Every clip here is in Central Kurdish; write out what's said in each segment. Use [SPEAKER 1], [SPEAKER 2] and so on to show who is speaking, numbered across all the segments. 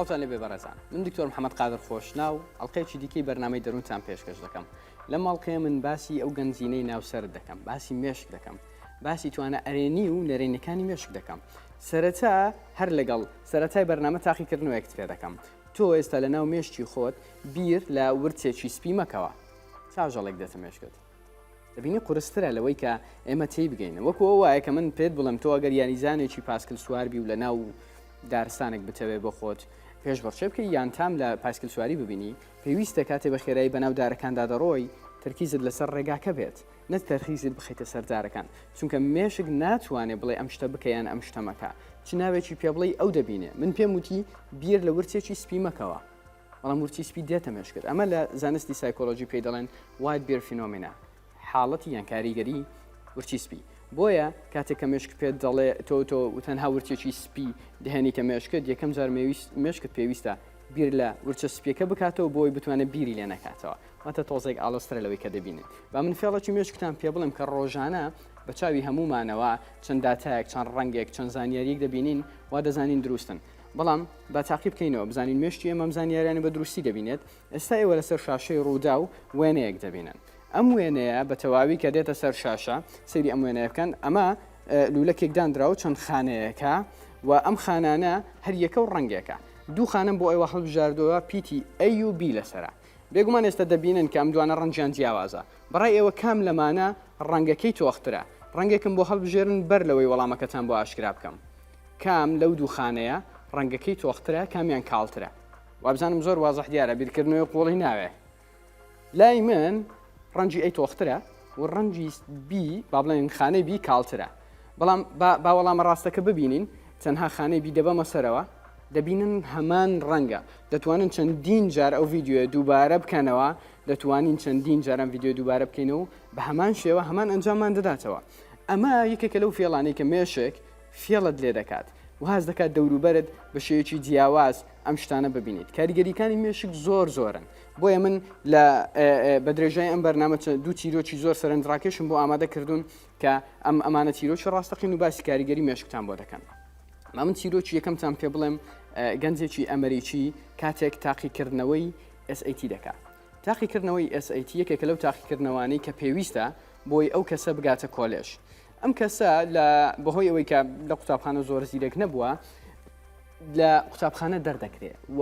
[SPEAKER 1] سڵاوتان لێبێ بەڕێزان من دکتۆر محەممەد قادر خۆشناو ئەڵلقەیەکی دیکەی بەرنامەی دەروونتان پێشکەش دەکەم لەم ئەڵلقەیە من باسی ئەو گەنجینەی ناو سەرت دەکەم باسی مێشک دەکەم باسی توانە ئەرێنی و نەرێنەکانی مێشک دەکەم سەرەتا هەر لەگەڵ سەرەتای بەرنامە تاقیکردنەوەیەکت پێ دەکەم تۆ ئێستا لە ناو مێشکی خۆت بیر لە ورچێکی سپی مەکەوە چاژەڵێک دێتە مێشکت دەبینی قورسترە لەوەی کە ئێمە تێی بگەین وەکو ئەو وایە کە من پێت بڵێم تۆ ئەگەر یاریزانێکی پاسکل سوار بی و لە ناو دارستانێک بتەوێ بۆ خۆت پێش بەڕچێ بکەی یان تام لە پاسکل سواری ببینی پێویستە کاتێ بە خێرایی بەناو دارەکاندا دەڕۆی تەرکیزت لەسەر ڕێگاکە بێت نەک تەرکیزت بخەیتە سەر دارەکان چونکە مێشک ناتوانێ بڵێ ئەم شتە بکە یان ئەم شتە مەکە چ ناوێکی پێ بڵێی ئەو دەبینێ من پێم وتی بیر لە ورچێکی سپی مەکەوە بەڵام ورچی سپی دێتە مێشکت ئەمە لە زانستی سایکۆلۆژی پێی دەڵێن white bear phenomena حاڵەتی یان کاریگەری ورچی سپی بۆیە کاتێک کە مێشک پێت دەڵێ تۆ تۆ تەنها ورچێکی سپی دەهێنیتە مێشکت یەکەم جار مێشکت پێویستە بیر لە ورچە سپیەکە بکاتەوە بۆی بتوانێت بیری لێ نەکاتەوە واتە تۆزێک ئاڵۆزترە لەوەی کە دەبینن. با من فێڵێکی مێشکتان پێ بڵێم کە ڕۆژانە بە چاوی هەموومانەوە چەند داتایەک، چەند ڕەنگێک، چەند زانیارییەک دەبینین وا دەزانین دروستن. بەڵام با تاقی بکەینەوە بزانین مێشکی ئێمە ئەم زانیاریانە بە دروستی دەبینێت؟ ئێستا ئێوە لەسەر شاشەی ڕووداو وێنەیەک دەبینن. ئەم وێنەیە بە تەواوی کە دێتە سەر شاشە، سەیری ئەم وێنەیە بکەن، ئەمە لوولەکێک دانراوە چەند خانەیەکە و ئەم خانانە هەر یەکە و ڕەنگێکە. دوو خانەم بۆ ئێوە هەڵبژاردووە پیتی A و B لەسەرە. بێگومان ئێستا دەبینن کە ئەم دوانە ڕەنگیان جیاوازە. بەڕای ئێوە کام لەمانە ڕەنگەکەی تۆخترە؟ ڕەنگێکم بۆ هەڵبژێرن بەر لەوەی وەڵامەکەتان بۆ ئاشکرا بکەم. کام لەو دوو خانەیە ڕەنگەکەی تۆخترە، کامیان کاڵترە؟ وابزانم زۆر وازح دیارە، بیرکردنەوەی قووڵی ناوێ. لای من ڕەنگی A تۆخترە و ڕەنگی B، با بڵێین خانەی B کاڵترە. بەڵام با با وەڵامە ڕاستەکە ببینین، تەنها خانەی B دەبەمە سەرەوە، دەبینن هەمان ڕەنگە دەتوانن چەندین جار ئەو ڤیدیۆیە دووبارە بکەنەوە دەتوانین چەندین جار ئەم ڤیدیۆ دووبارە بکەینەوە و بە هەمان شێوە هەمان ئەنجاممان دەداتەوە ئەمە یەکێکە لەو فێڵانەی کە مێشک فێڵت لێ دەکات و هاز دەکات دەوروبەرت بە شێوەیەکی جیاواز ئەم شتانە ببینیت کاریگەریەکانی مێشک زۆر زۆرن بۆیە من لە بە درێژای ئەم بەرنامە دوو چیرۆکی زۆر سەرنجڕاکێشم بۆ ئامادە کردوون کە ئەم ئەمانە چیرۆکی ڕاستەقین و باسی کاریگەری مێشکتان بۆ دەکەن. با من چیرۆکی یەکەمتان پێ بڵێم گەنجێکی ئەمریکی کاتێک تاقیکردنەوەی SAT دەکات تاقیکردنەوەی SAT یەکێکە لەو تاقیکردنەوانەی کە پێویستە بۆی ئەو کەسە بگاتە کۆلێژ ئەم کەسە لە بەهۆی ئەوەی کە لە قوتابخانە زۆر زیرەک نەبووە لە قوتابخانە دەردەکرێ و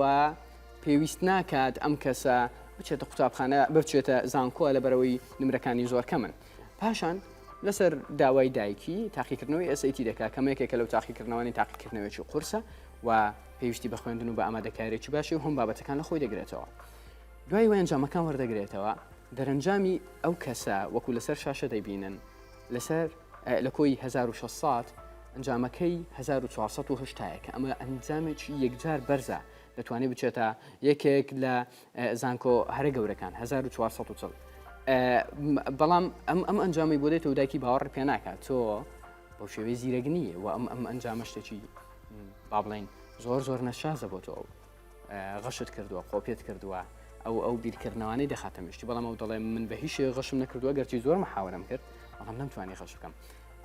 [SPEAKER 1] پێویست ناکات ئەم کەسە بچێتە قوتابخانە بچێتە زانکۆ لە بەرەوەی نمرەکانی زۆر کەمن پاشان لەسەر داوای دایکی تاقیکردنەوەی SAT دەکات کە یەکێکە لەو تاقیکردنەوەی تاقیکردنەوەیەکی قورسە و پێویستی بە خوێندن و بە ئامادەکاریی باشی و هەم بابەتەکان لە خۆی دەگرێتەوە دوای وە ئەنجامەکان وەردەگرێتەوە دەرەنجامی ئەو کەسە وەکو لەسەر شاشە دەیبینن لەسەر لە کۆی 1600 ئەنجامەکەی 1480 کە ئەمە ئەنجامێکی یەکجار بەرزە دەتوانێت بچێتە یەکێک لە زانکۆ هەرە گەورەکان 1440 بەڵام ئەم ئەم ئەنجامی بۆ دێتەوە دایکی باوەڕ پێ ناکات تۆ بەو شێوەی زیرەک نییە و ئەم ئەم ئەنجامە شتێکی با بڵین زۆر زۆر نەشازە بۆ تۆ غەشت کردووە قۆپێت کردووە ئەو ئەو بیرکردنەوانەی دەخاتە مشتی بەڵام ئەو دەڵێ من بە هیچ شێوەیەک غەشم نەکردووە گەرچی زۆر محاوەرەم کرد بەڵام نەمتوانی غەش بکەم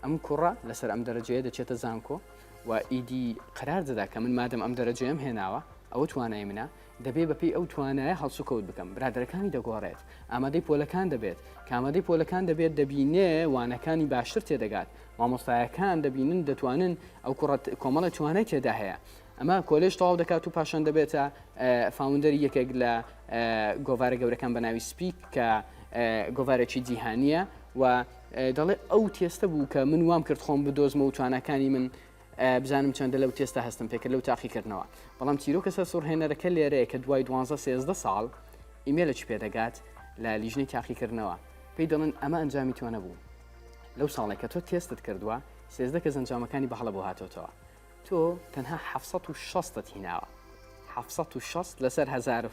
[SPEAKER 1] ئەم کوڕە لەسەر ئەم دەرەجەیە دەچێتە زانکۆ و ئیدی قرار دەدا کە من مادەم ئەم دەرەجەیەم هێناوە ئەوە توانای منە دەبێ بەپێی ئەو توانایە هەڵسوکەوت بکەم، برادەرەکانی دەگۆڕێت، ئامادەی پۆلەکان دەبێت، کە ئامادەی پۆلەکان دەبێت دەبینێ وانەکانی باشتر تێدەگات، مامۆستایەکان دەبینن دەتوانن ئەو کوڕە کۆمەڵێ توانای تێدا هەیە. ئەمە کۆلێژ تەواو دەکات و پاشان دەبێتە founder ی یەکێک لە گۆڤارە گەورەکان بە ناوی سپیک کە گۆڤارێکی جیهانییە و دەڵێ ئەو تێستە بوو کە من وام کرد خۆم بدۆزمەوە و تواناکانی من بزانم چەندە لەو تێستە هەستم پێکرد لەو تاقیکردنەوە بەڵام چیرۆکە سەرسوڕهێنەرەکە لێرەیە کە دوای دوانزە سێزدە ساڵ ئیمێلێکی پێدەگات لە لیژنەی تاقیکردنەوە پێی دەڵێن ئەمە ئەنجامی تۆ نەبوو لەو ساڵێک کە تۆ تێستت کردووە سێزدە کەس ئەنجامەکانی بە هەڵە بۆ هاتۆتەوە تۆ تەنها 760 هیناوە 760 لەسەر هزار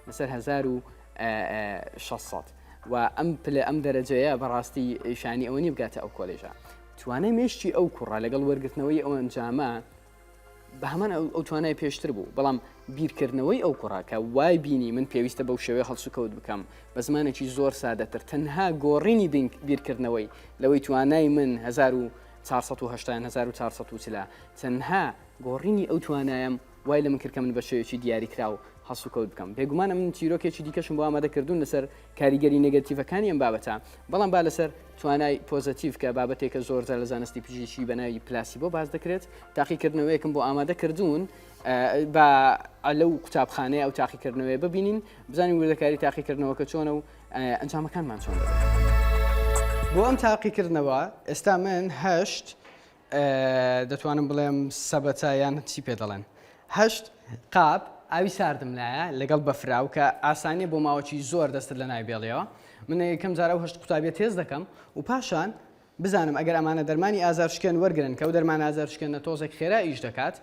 [SPEAKER 1] لەسەر 1600 و ئەم پلە ئەم دەرەجەیە بەڕاستی شانی ئەوە نیە بگاتە ئەو کۆلێژە توانای مێشکی ئەو کوڕە لەگەڵ وەرگرتنەوەی ئەو ئەنجامە بە هەمان ئەو توانای پێشتر بوو، بەڵام بیرکردنەوەی ئەو کوڕە کە وای بینی من پێویستە بەو شێوەیە هەڵسوکەوت بکەم بە زمانێکی زۆر سادەتر تەنها گۆڕینی بیرکردنەوەی لەوەی توانای من 1480 1440 تەنها گۆڕینی ئەو توانایەم. وای لە من کرد کە من بە شێوەیەکی دیاریکراو هەڵسوکەوت بکەم. بێگومان ئەمن چیرۆکێکی دیکەشم بۆ ئامادە کردوون لەسەر کاریگەری نێگەتیڤەکانی ئەم بابەتە، بەڵام با لەسەر توانای پۆزەتیڤ کە بابەتێکە زۆرجار لە زانستی پزیشکی بە ناوی پلاسیبۆ باس دەکرێت، تاقیکردنەوەیەکم بۆ ئامادە کردوون با لەو قوتابخانەیە ئەو تاقیکردنەوەیە ببینین بزانین وردەکاری تاقیکردنەوەکە چۆنە و ئەنجامەکانمان چۆن دەبێت. بۆ ئەم تاقیکردنەوە ئێستا من هەشت دەتوانم بڵێم سەبەتە یان چی پێ دەڵێن هەشت قاپ ئاوی ساردم لایە لەگەڵ بەفراو کە ئاسانیە بۆ ماوەکی زۆر دەستت لە ناوی بێڵیەوە من یەکەم جار ئەو هەشت قوتابیە تێست دەکەم و پاشان بزانم ئەگەر ئەمانە دەرمانی ئازار شکێن وەرگن کە ئەو دەرمان ئازار شکێنە تۆزێک خێرا ئیش دەکات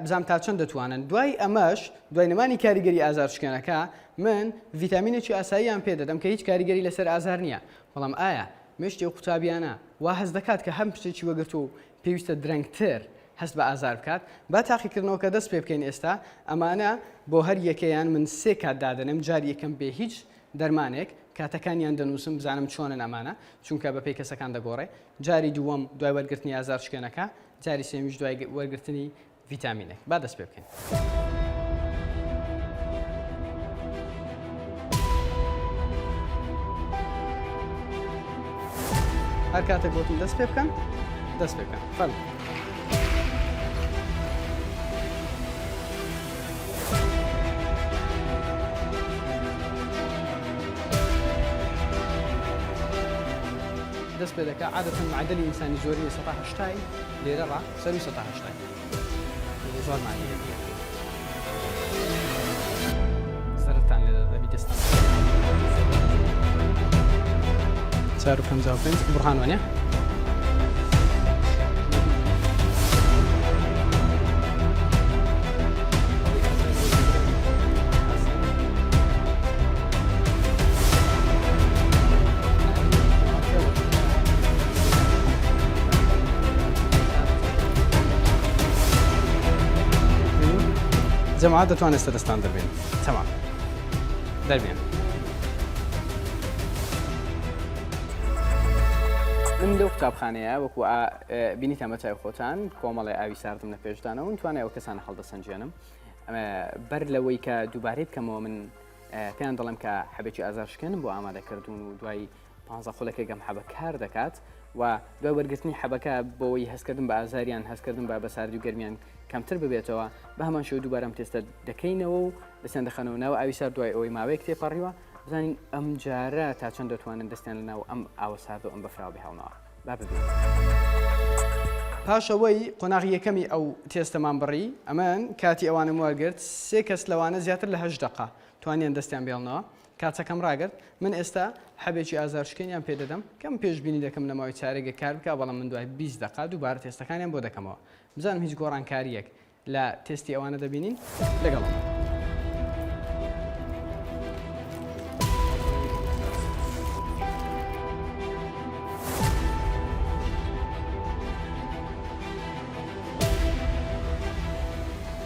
[SPEAKER 1] بزانم تا چەند دەتوانن دوای ئەمەش دوای نەمانی کاریگەری ئازار شکێنەکە من ڤیتامینێکی ئاساییان پێ دەدەم کە هیچ کاریگەری لەسەر ئازار نییە بەڵام ئایا مێشکی ئەو قوتابیانە وا هەست دەکات کە هەم شتێکی وەگرتووە و پێویستە درەنگتر هەست بە ئازار بکات؟ با تاقیکردنەوەکە دەست پێ بکەین ئێستا ئەمانە بۆ هەر یەکەیان من سێ کات دادەنێم جاری یەکەم بێ هیچ دەرمانێک کاتەکانیان دەنووسم بزانم چۆنن ئەمانە چونکە بەپێی کەسەکان دەگۆڕێ جاری دووەم دوای وەرگرتنی ئازارشکێنەکە جاری سێمیش دوای وەرگرتنی ڤیتامینێک با دەست پێ بکەین. هەر کاتێک گوتم دەست پێ بکەن دەست پێ بکەن فەرموو. دەست پێ دەکا عادەتەن معدەلی ئینسانی زۆرینە سەتا هەشتای لێرە ڕا سەروی سەتا هەشتای زۆر مانی دەبیە زەرتان لێ دەبی دەستان 455 بڕهان وانە جەماعەت دەتوان ئێستا دەستان دەربێن تەمام دەربێن من لەو قوتابخانەیە وەکو بینیتان بە چاوی خۆتان کۆمەڵی ئاوی ساردم لە پێشدانەوە توانای ئەو کەسانە هەڵدەسەنجێنم بەر لەوەی کە دووبارەی بکەمەوە من پێیان دەڵێم کە حەبێکی ئازارشکێنم بۆ ئامادەکردوون و دوای پانزە خولەکێک ئەم حەبە کار دەکات و دوای وەرگرتنی حەبەکە بۆی هەستکردن بە ئازاریان هەستکردن بە بەساردی و گەرمیان کەمتر ببێتەوە بە هەمان شێوە دووبارە ئەم تێستە دەکەینەوە و دەستیان دەخەنەوە ناو ئاوی سارد دوای ئەوەی ماوەیەک تێپەڕیوە بزانین ئەم جارە تا چەند دەتوانن دەستیان لە ناو ئەم ئاوە سارد و ئەم بەفراوە بهێڵنەوە با ببینین. پاش ئەوەی قۆناغی یەکەمی ئەو تێستەمان بڕی ئەمن کاتی ئەوانم وەرگرت سێ کەس لەوانە زیاتر لە هەشت دەقە توانیان دەستیان بێڵنەوە کاتەکەم ڕاگرت من ئێستا حەبێکی ئازارشکێنیان پێ دەدەم کەم پێشبینی دەکەم لە ماوەی چارەگێک کار بکا بەڵام من دوای 20 دەقە دووبارە تێستەکانیان بۆ دەکەمەوە بزانم هیچ گۆڕانکارییەک لە تێستی ئەوانە دەبینین لەگەڵم.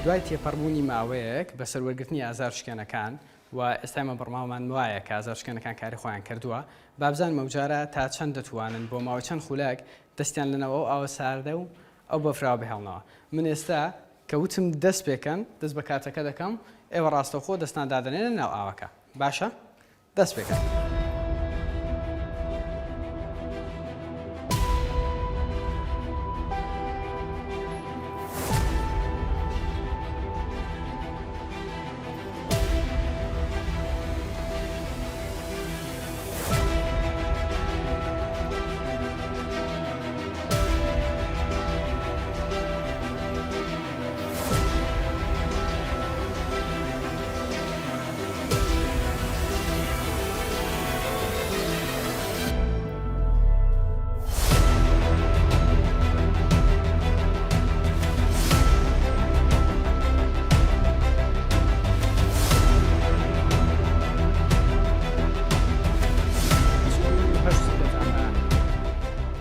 [SPEAKER 1] دوای تێپەڕبوونی ماوەیەک بەسەر وەرگرتنی ئازارشکێنەکان و ئێستا ئێمە بڕمامان وایە کە ئازارشکێنەکان کاری خۆیان کردووە، با بزانم ئەوجارە تا چەند دەتوانن بۆ ماوەی چەند خولەک دەستیان لەناو ئەو ئاوە ساردە و ئەو بەفراوە بهێڵنەوە. من ئێستا کە وتم دەست پێکەن، دەست بە کاتەکە دەکەم، ئێوە ڕاستەوخۆ دەستان دادەنێنە ناو ئاوەکە. باشە؟ دەست پێکەن.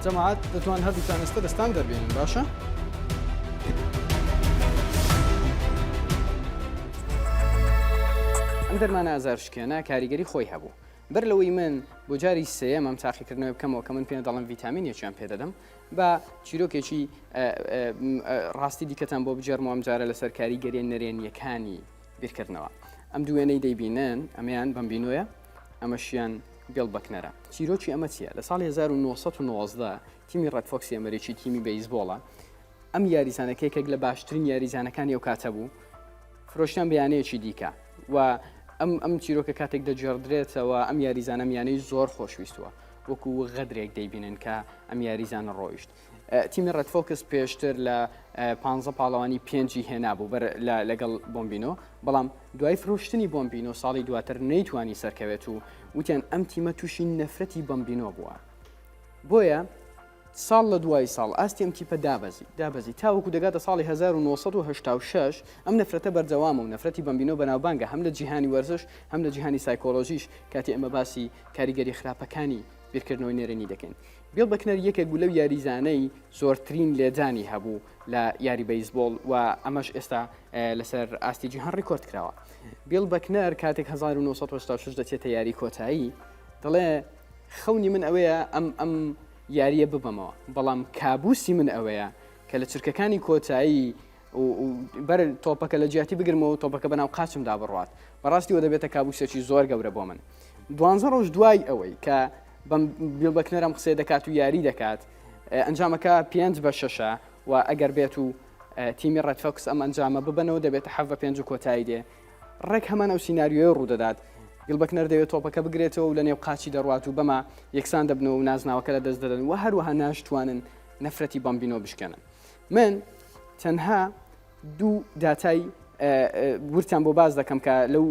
[SPEAKER 1] جەماعەت دەتوان هەردووکتان ئێستا دەستان دەربێنن باشە؟ ئەم دەرمانە ئازارشکێنە کاریگەری خۆی هەبوو. بەر لەوەی من بۆ جاری سێیەم ئەم تاقیکردنەوەی بکەمەوە کە من پێ دەڵێم ڤیتامین یەکیان پێ دەدەم با چیرۆکێکی ڕاستی دیکەتان بۆ بگێڕمەوە ئەمجارە لەسەر کاریگەریە نەرێنیەکانی بیرکردنەوە. ئەم دووێنەی دەیبینن ئەمەیان بەمبینۆیە ئەمەشیان بێڵ بەکنەرە. چیرۆکی ئەمە چییە؟ لە ساڵی 1990 تیمی ڕێد فۆکسی ئەمریکی تیمی بەیسبۆڵە ئەم یاریزانە کە یەکێک لە باشترین یاریزانەکانی ئەو کاتە بوو فرۆشتیان بە یانەیەکی دیکە و ئەم ئەم چیرۆکە کاتێک دەگێڕدرێتەوە ئەم یاریزانە یانەی زۆر خۆشویستووە وەکو غەدرێک دەیبینن کە ئەم یاریزانە ڕۆیشت تیمی ڕێد فۆکس پێشتر لە پ پاڵەوانی پێنجی هێنابوو بەر لەگەڵ بۆمبینۆ بەڵام دوای فرۆشتنی بۆمبینۆ ساڵی دواتر نەیتوانی سەرکەوێت و وتیان ئەم تیمە تووشی نەفرەتی بەمبینۆ بووە بۆیە ساڵ لە دوای ساڵ ئاستی ئەم تیپە دابەزی دابەزی تاوەکو دەگاتە ساڵی 1986 ئەم نەفرەتە بەردەوامە و نەفرەتی بەمبینۆ بەناوبانگە هەم لە جیهانی وەرزش هەم لە جیهانی سایکۆلۆژیش کاتی ئەمە باسی کاریگەری خراپەکانی بیرکردنەوەی نەرێنی دەکەین. بیڵ بەکنەر یەکێک بوو لەو یاریزانەی زۆرترین لێدانی هەبوو لە یاری بەیسبۆڵ و ئەمەش ئێستا لەسەر ئاستی جیهان ڕیکۆرد کراوە. بیڵ بەکنەر کاتێک 1986 دەچێتە یاری کۆتایی دەڵێ خەونی من ئەوەیە ئەم ئەم یاریە ببەمەوە بەڵام کابوسی من ئەوەیە کە لە چرکەکانی کۆتایی بەر تۆپەکە لە جیاتی بگرمەوە تۆپەکە بەناو قاچمدا بڕوات بەڕاستی وە دەبێتە کابوسێکی زۆر گەورە بۆ من دوانزە ڕۆژ دوای ئەوەی کە بەم بیڵ بەکنەر ئەم قسەیە دەکات و یاری دەکات ئەنجامەکە پێنج بە شەشە و ئەگەر بێت و تیمی ڕێد فۆکس ئەم ئەنجامە ببەنەوە دەبێتە حەف بە پێنج و کۆتایی دێ ڕێک هەمان ئەو سیناریۆیە ڕوودەدات بیڵ بەکنەر دەوێت تۆپەکە بگرێتەوە و لە نێو قاچی دەڕوات و بەمە یەکسان دەبنەوە و نازناوەکە لە دەست دەدەن و هەروەها ناشتوانن نەفرەتی بەمبینۆ بشکێنن من تەنها دوو داتای ورتان بۆ باس دەکەم کە لەو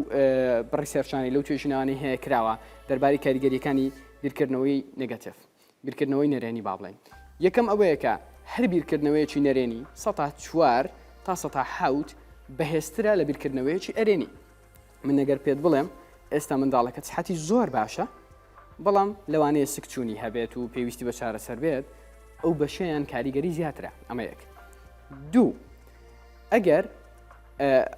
[SPEAKER 1] research انەی لەو توێژینەوانەی هەیە کراوە دەربارەی کاریگەریەکانی بیرکردنەوەی negative بیرکردنەوەی نەرێنی با بڵێن یەکەم ئەوەیە کە هەر بیرکردنەوەیەکی نەرێنی سەتا چوار تا سەتا حەوت بەهێزترە لە بیرکردنەوەیەکی ئەرێنی من ئەگەر پێت بڵێم ئێستا منداڵەکە سحەتی زۆر باشە بەڵام لەوانەیە سکچوونی هەبێت و پێویستی بە چارەسەر بێت ئەو بەشەیان کاریگەری زیاترە ئەمە یەک دوو ئەگەر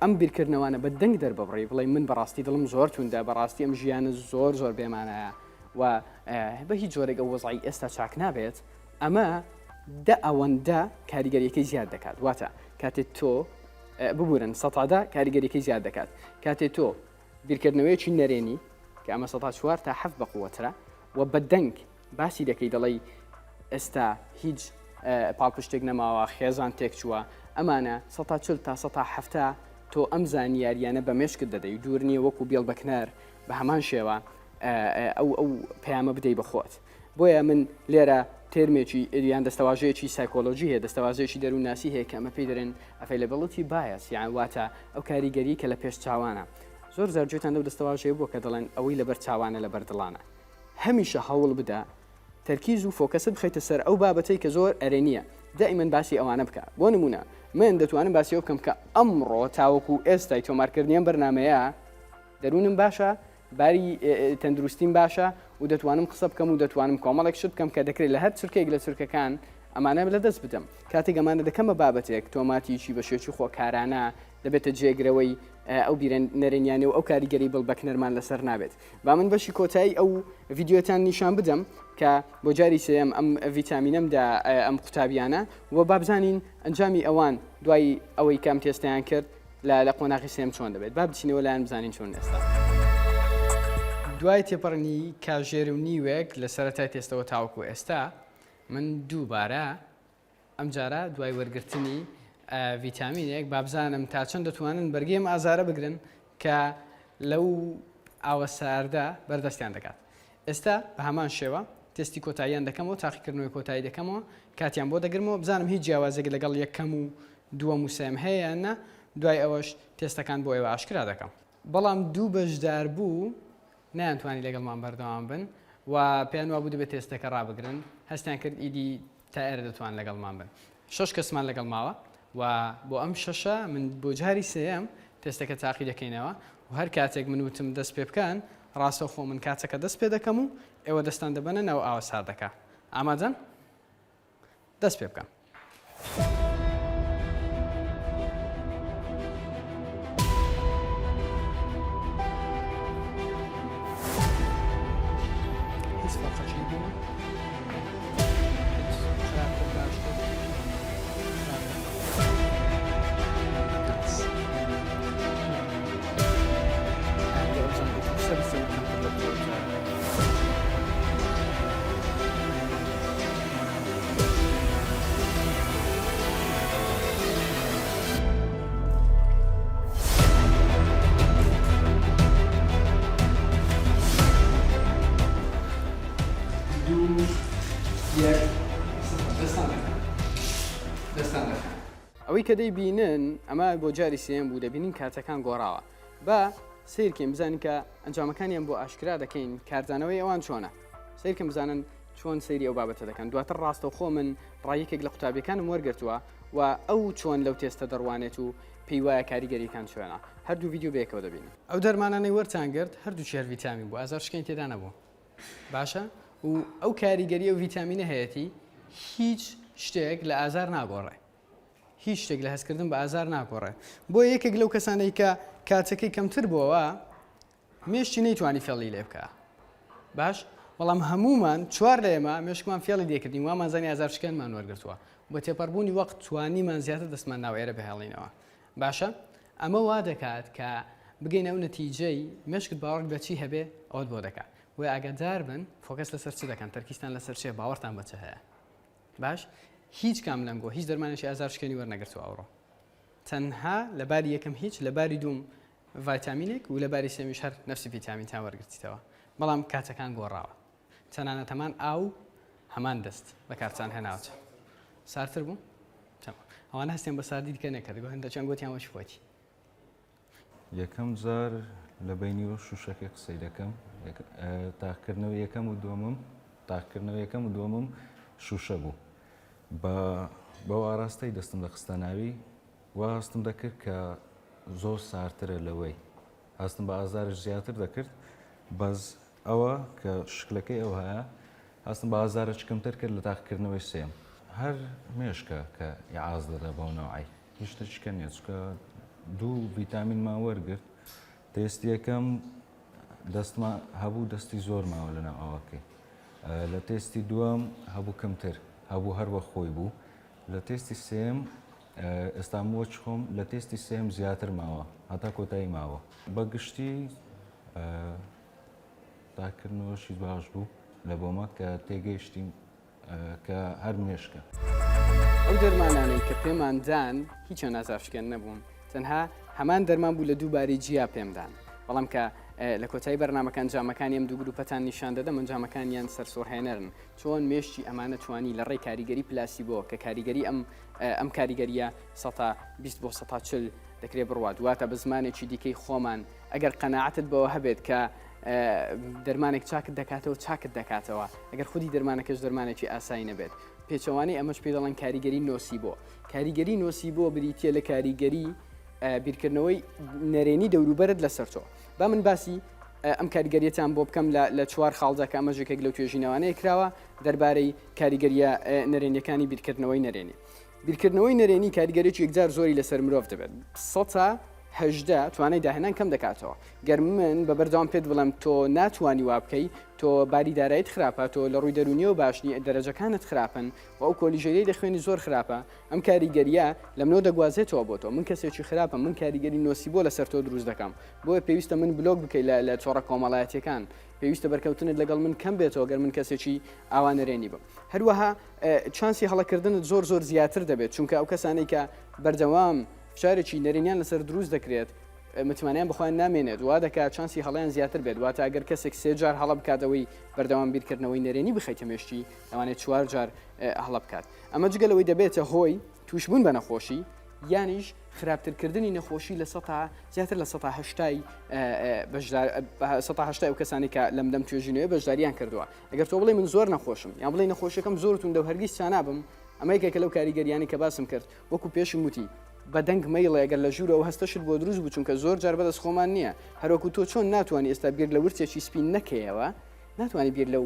[SPEAKER 1] ئەم بیرکردنەوانە بە دەنگ دەرببڕی بڵێ من بەڕاستی دڵم زۆر توندە بەڕاستی ئەم ژیانە زۆر زۆر بێمانایە و بە هیچ جۆرێک ئەو وەزعی ئێستا چاک نابێت ئەمە دە ئەوەندە کاریگەریەکەی زیاد دەکات واتە کاتێک تۆ ببورن سەتادا کاریگەریەکەی زیاد دەکات کاتێ تۆ بیرکردنەوەیەکی نەرێنی کە ئەمە سەتا چوار تا حەفت بەقوەترە و بە دەنگ باسی دەکەی دەڵێی ئێستا هیچ پاڵپشتێک نەماوە خێزان تێکچووە ئەمانە سەتا چل تا سەتا حەفتا تۆ ئەم زانیاریانە بە مێشکت دەدەی و دوور نییە وەکو بێڵ بەکنەر بە هەمان شێوە ئەو ئەو پەیامە بدەی بە خۆت بۆیە من لێرە تێرمێکی یان دەستەواژەیەکی سایکۆلۆژی هەیە دەستەواژەیەکی دەروونناسی هەیە کە ئەمە پێی دەرێن Availability Bias یان واتە ئەو کاریگەری کە لە پێش چاوانە زۆر جار گوێتان لەو دەستەواژەیە بووە کە دەڵێن ئەوەی لەبەر چاوانە لەبەر دڵانە هەمیشە هەوڵ بدە تەرکیز و focus ت بخەیتە سەر ئەو بابەتەی کە زۆر ئەرێنییە دائیمەن باسی ئەوانە بکە بۆ نمونە من دەتوانم باسی ئەو بکەم کە ئەمڕۆ تاوەکو ئێستای تۆمارکردنی ئەم بەرنامەیە دەروونم باشە باری تەندروستیم باشە و دەتوانم قسە بکەم و دەتوانم کۆمەڵێک شت بکەم کە دەکرێت لە هەر چرکەیەک لە چرکەکان ئەمانە لە دەست بدەم کاتێک ئەمانە دەکەمە بابەتێک تۆماتیکی بە شێوەیەکی خۆکارانە دەبێتە جێگرەوەی ئەو بیرە نەرێنیانە و ئەو کاریگەری بڵ بەکنەرمان لەسەر نابێت با من بەشی کۆتایی ئەو ڤیددیوتان نیشان بدەم کە بۆ جاری سێم ئەم ڤیتامینەم دا ئەم قوتابیانە و بابزانین ئەنجامی ئەوان دوای ئەوەی کام تێستیان کرد لە لە قۆناغی سێم چۆن دەبێت با بچینەوە لایان بزانین چۆن ئێستا. دوای تێپەڕینی کاژێر و نیوێک لە سەرەتای تێستەوە تاوەکو ئێستا من دووبارە ئەمجارە دوای وەرگرتنی ڤیتامینێک بابزانم تا چەند دەتوانن بەرگەی ئەم ئازارە بگرن کە لەو ئاوە ساردە بەردەستیان دەکات ئێستا بە هەمان شێوە تێستی کۆتاییان دەکەمەوە تاقیکردنەوەی کۆتایی دەکەمەوە کاتیان بۆ دەگرمەوە بزانم هیچ جیاوازێک لەگەڵ یەکەم و دووەم و سێم هەیە یان نا دوای ئەوەش تێستەکان بۆ ئێوە ئاشکرا دەکەم. بەڵام دوو بەشداربوو نەیانتوانی لەگەڵمان بەردەوام بن و پێیان وابوو دەبێت تێستەکە ڕابگرن، هەستیان کرد ئیدی تا ئێرە دەتوان لەگەڵمان بن. شەش کەسمان لەگەڵ ماوە و بۆ ئەم شەشە من بۆ جاری سێیەم تێستەکە تاقی دەکەینەوە و هەر کاتێک من وتم دەست پێ بکەن ڕاستەوخۆ من کاتەکە دەست پێ دەکەم و ئێوە دەستان دەبەنە ناو ئاوە ساردەکە. ئامادەن؟ دەست پێ بکەن. بوومە؟ خراپتر باشتر؟ ئەوەی کە دەیبینن ئەمە بۆ جاری سێیەم بوو دەبینین کاتەکان گۆڕاوە با سیرکەین بزانین کە ئەنجامەکانیان بۆ ئاشکرا دەکەین کاردانەوەی ئەوان چۆنە سیرکەم بزانن چۆن سەیری ئەو بابەتە دەکەن دواتر ڕاستەوخۆ من ڕای یەکێک لە قوتابیەکانم وەرگرتووە و ئەو چۆن لەو تێستە دەڕوانێت و پێی وایە کاریگەریەکان چۆنە هەردوو ڤیدیۆ بەیەکەوە دەبینن. ئەو دەرمانانەی وەرتان گرت هەردووکی هەر ڤیتامین بوو ئازار شکێنی تێدا نەبوو باشە و ئەو کاریگەری ئەو ڤیتامینە هەیەتی هیچ شتێک لە ئازار ناگۆڕێ هیچ شتێک لە هەستکردن بە ئازار ناگۆڕێ بۆ یەکێک لەو کەسانەی کە کاتەکەی کەمتر بووەوە مێشکی نەیتوانی فێڵی لێ بکا باش بەڵام هەموومان چوار لە ئێمە مێشکمان فێڵی لێکردین وامان زانی ئازار شکێنمان وەرگرتووە بە تێپەڕبوونی وەخت توانیمان زیاتر دەستمان ناو ئێرە بهێڵینەوە باشە ئەمە وا دەکات کە بگەینە ئەو نەتیجەی مێشکت باوەڕت بە چی هەبێ ئەوەت بۆ دەکات بۆیە ئاگادار بن focus لەسەر چ دەکەن تەرکیزتان لەسەر چیە باوەڕتان بە چ هەیە باش هیچ کام لەنگۆ هیچ دەرمانێکی ئازار شکێنی وەرنەگرتووە ئەوڕۆ تەنها لە باری یەکەم هیچ لە باری دووم ڤایتامینێک و لە باری سێمیش هەر نەفسی ڤیتامینتان وەرگرتیتەوە بەڵام کاتەکان گۆڕاوە تەنانەت هەمان ئاو هەمان دەست بەکارتان هێناوە سارتر بوو ئەوانە هەستیان بە ساردی دیکە نەکرد گۆ هەندەچیان گوتیان وەچ خۆتی
[SPEAKER 2] یەکەم جار لە بینی و شوشەکەی قسەی دەکەم تاقکردنەوە یەکەم و دووەمم تاقکردنەوە یەکەم و دووەمم شوشە بوو بە بەو ئاراستەی دەستم دەخستە ناوی وا هەستم دەکرد کە زۆر سارترە لەوەی هەستم بە ئازارش زیاتر دەکرد بەس ئەوە کە شکلەکەی ئەوهایە هەستم بە ئازارێکی کەمتر کرد لە تاقیکردنەوەی سێیەم. هەر مێشکە کە ئیعاز دەدا بەو نەوعەی هیچ شتێکی کە نییە چونکە دوو ڤیتامینمان وەرگرت تێستی یەکەم دەستما هەبوو دەستی زۆر ماوە لەناو ئاوەکەی لە تێستی دووەم هەبوو کەمتر هەبوو هەر وە خۆی بوو لە تێستی سێم ئێستا موەچ خۆم لە تێستی سێم زیاتر ماوە هەتا کۆتایی ماوە بە گشتی تاکردنەوەشی باش بوو لە بۆمە کە تێگەیشتین کە هەر مێشکە.
[SPEAKER 1] ئەو دەرمانانەی کە پێمان دان هیچیان ئازارشکێن نەبوون تەنها هەمان دەرمان بوو لە دوو باری جیا پێم دان بەڵام کە لە کۆتایی بەرنامەکە ئەنجامەکانی ئەم دوو گروپەتان نیشان دەدەم ئەنجامەکانیان سەرسوڕهێنەرن چۆن مێشکی ئەمانە توانی لە ڕێی کاریگەری پلاسیبۆ کە کاریگەری ئەم ئەم کاریگەریە سەتا 20 بۆ سەتا 40 دەکرێت بڕوات واتە بە زمانێکی دیکەی خۆمان ئەگەر قەناعەتت بەوە هەبێت کە دەرمانێک چاکت دەکاتەوە چاکت دەکاتەوە ئەگەر خودی دەرمانەکەش دەرمانێکی ئاسایی نەبێت پێچەوانەی ئەمەش پێی دەڵێن کاریگەری nocebo کاریگەری nocebo بریتە لە کاریگەری بیرکردنەوەی نەرێنی دەوروبەرت لەسەر تۆ با من باسی ئەم کاریگەریەتان بۆ بکەم لە چوار خاڵدا کە ئەمەش یەکێک لەو توێژینەوانەیە کراوە دەربارەی کاریگەریە نەرێنیەکانی بیرکردنەوەی نەرێنی بیرکردنەوەی نەرێنی کاریگەریی یەکجار زۆری لەسەر مرۆڤ دەبێت. 18% توانای داهێنان کەم دەکاتەوە. گەر من بە بەردەوام پێت بڵێم تۆ ناتوانی وا بکەی، تۆ باری دارایت خراپە، تۆ لە ڕووی دەروونیەوە باش نی، دەرەجەکانت خراپن و ئەو کۆلیژەی دەخوێنی زۆر خراپە، ئەم کاریگەرییە لە منەوە دەگوازێتەوە بۆ تۆ. من کەسێکی خراپم، من کاریگەری nocebo لەسەر تۆ دروست دەکەم. بۆیە پێویستە من بلۆک بکەی لە تۆڕە کۆمەڵایەتییەکان. پێویستە بەرکەوتنت لەگەڵ من کەم بێتەوە گەر من کەسێکی ئاوا نەرێنی بم. هەروەها چانسی هەڵەکردنت زۆر زۆر زیاتر دەبێت چونکە ئەو کەسانەی کە بەردەوام فشارێکی نەرێنیان لەسەر دروست دەکرێت متمانەیان بەخۆیان نامێنێت وا دەکات چانسی هەڵیان زیاتر بێت واتە ئەگەر کەسێک سێ جار هەڵە بکات ئەوەی بەردەوام بیرکردنەوەی نەرێنی بخەیتە مێشکی لەوانەیە چوار جار هەڵە بکات ئەمە جگە لەوەی دەبێتە هۆی تووشبوون بە نەخۆشی یانیش خراپترکردنی نەخۆشی لە سەتا زیاتر لە سەتا هەشتای بەشدار سەتا هەشتای ئەو کەسانی کە لەم لەم توێژینەوەی بەشداریان کردووە ئەگەر تۆ بڵێی من زۆر نەخۆشم یان بڵێی نەخۆشیەکەم زۆر توندە و هەرگیز چانابم ئەمە یەکێکە لەو کاریگەریانەی کە باسم کرد وەکو پێشم وتی بە دەنگ مەیڵێ ئەگەر لە ژوورەوە هەستەشت بۆ دروست بوو چونکە زۆر جار بەدەست خۆمان نییە هەروەکو تۆ چۆن ناتوانانی ئێستا بیر لە ورچێکی سپی نەکەیەوە ناتوانانی بیر لەو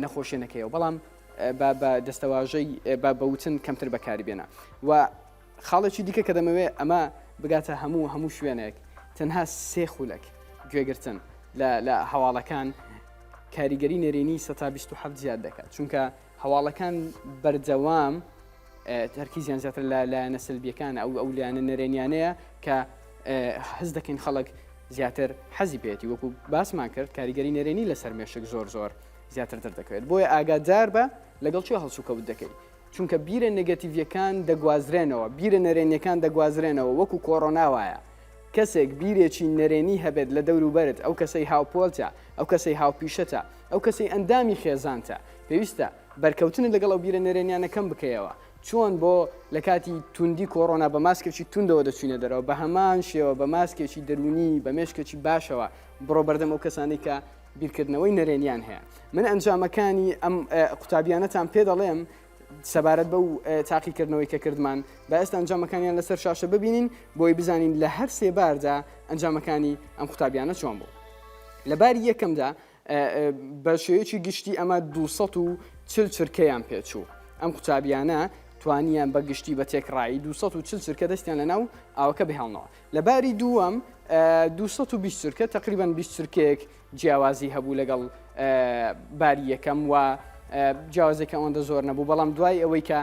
[SPEAKER 1] نەخۆشیە نەکەیەوە بەڵام بە بە دەستەواژەی بە بەوتن کەمتر بەکاری بێنە و خاڵێکی دیکە کە دەمەوێت ئەمە بگاتە هەموو هەموو شوێنێک تەنها سێ خولەک گوێگرتن لە لە هەواڵەکان. کاریگەری نەرێنی 27 زیاد دەکات چونکە هەواڵەکان بەردەوام تەرکیزیان زیاتر لە لایەنە سلبیەکانە ئەو ئەو لایەنە نەرێنیانەیە کە حەز دەکەین خەڵک زیاتر حەزی پێێتی وەکو باسمان کرد کاریگەری نەرێنی لەسەر مێشک زۆر زۆر زیاتر دەردەکەوێت بۆیە ئاگادار بە لەگەڵ چێ هەڵسوکەوت دەکەی چونکە بیرە نگەتیڤەکان دەگوازرێنەوە بیرە نەرێنیەکان دەگوازرێنەوە وەکو کۆرۆنا وایە کەسێک بیرێکی نەرێنی هەبێت لە دەوروبەرت ئەو کەسەی هاوپۆلتە ئەو کەسەی هاوپیشەتە ئەو کەسەی ئەندامی خێزانتە پێویستە بەرکەوتنت لەگەڵ ئەو بیرە نەرێنیانە کەم بکەیەوە. چۆن بۆ لە کاتی توندی کۆڕۆنا بە ماسکێکی توندەوە دەچوینە دەرەوە، بە هەمان شێوە بە ماسکێکی دەروونی، بە مێشکێکی باشەوە بڕۆ بەردەم ئەو کەسانەی کە بیرکردنەوەی نەرێنیان هەیە. من ئەنجامەکانی ئەم قوتابیانەتان پێ دەڵێم سەبارەت بەو تاقیکردنەوەی کە کردمان. با ئێستا ئەنجامەکانیان لەسەر شاشە ببینین بۆی بزانین لە هەر سێ باردا ئەنجامەکانی ئەم قوتابیانە چۆن بوو. لە باری یەکەمدا بە شێوەیەکی گشتی ئەمە 240 چرکەیان پێچوو. ئەم قوتابیانە توانیان بە گشتی بە تێکڕایی 240 چرکە دەستیان لە ناو ئاوەکە بهێڵنەوە. لە باری دووەم 220 چرکە تقریبان 20 چرکەیەک جیاوازی هەبوو لەگەڵ باری یەکەم و جیاوازێکە ئەوەندە زۆر نەبوو بەڵام دوای ئەوەی کە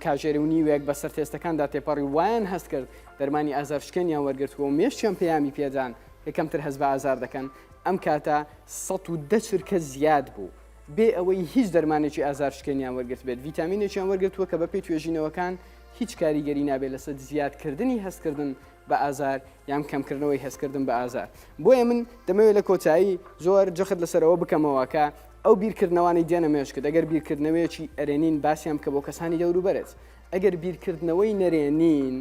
[SPEAKER 1] کاژێر و نیوێک بەسەر تێستەکاندا تێپەڕی وایان هەست کرد دەرمانی ئازارشکێنیان وەرگرتووە و مێشکیان پەیامی پێدان کە کەمتر هەست بە ئازار دەکەن ئەم کاتە 110 چرکە زیاد بوو بێ ئەوەی هیچ دەرمانێکی ئازارشکێنیان وەرگرتبێت، ڤیتامینێکیان وەرگرتووە کە بەپێی توێژینەوەکان هیچ کاریگەری نابێت لەسەر زیادکردنی هەستکردن بە ئازار یان کەمکردنەوەی هەستکردن بە ئازار. بۆیە من دەمەوێت لە کۆتایی زۆر جەخت لەسەر ئەوە بکەمەوە کە ئەو بیرکردنەوانەی دێنە مێشکت ئەگەر بیرکردنەوەیەکی ئەرێنین باسیان بکە بۆ کەسانی دەوروبەرت، ئەگەر بیرکردنەوەی نەرێنین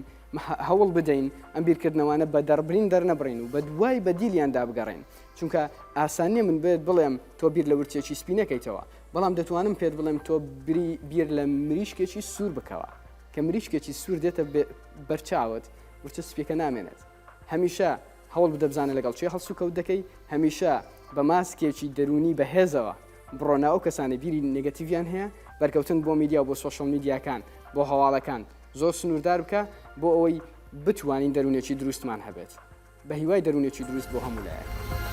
[SPEAKER 1] هەوڵ بدەین ئەم بیرکردنەوانە بە دەڕبرین دەرنەبڕین و بەدوای بەدیلیاندا بگەڕێین چونکە ئاسان نییە من بێت بڵێم تۆ بیر لە ورچێکی سپی نەکەیتەوە بەڵام دەتوانم پێت بڵێم تۆ بری بیر لە مریشکێکی سوور بکەوە کە مریشکێکی سوور دێتە بەرچاوت ورچە سپیەکە نامێنێت هەمیشە هەوڵ بدە بزانە لەگەڵ چێ هەڵسوکەوت دەکەی هەمیشە بە ماسکێکی دەروونی بەهێزەوە بڕۆ ناو ئەو کەسانەی بیری negative یان هەیە، بەرکەوتن بۆ میدیا و بۆ سۆشیال میدیاکان، بۆ هەواڵەکان زۆر سنووردار بکە بۆ ئەوەی بتوانین دەروونێکی دروستمان هەبێت. بە هیوای دەروونێکی دروست بۆ هەموو لایەک.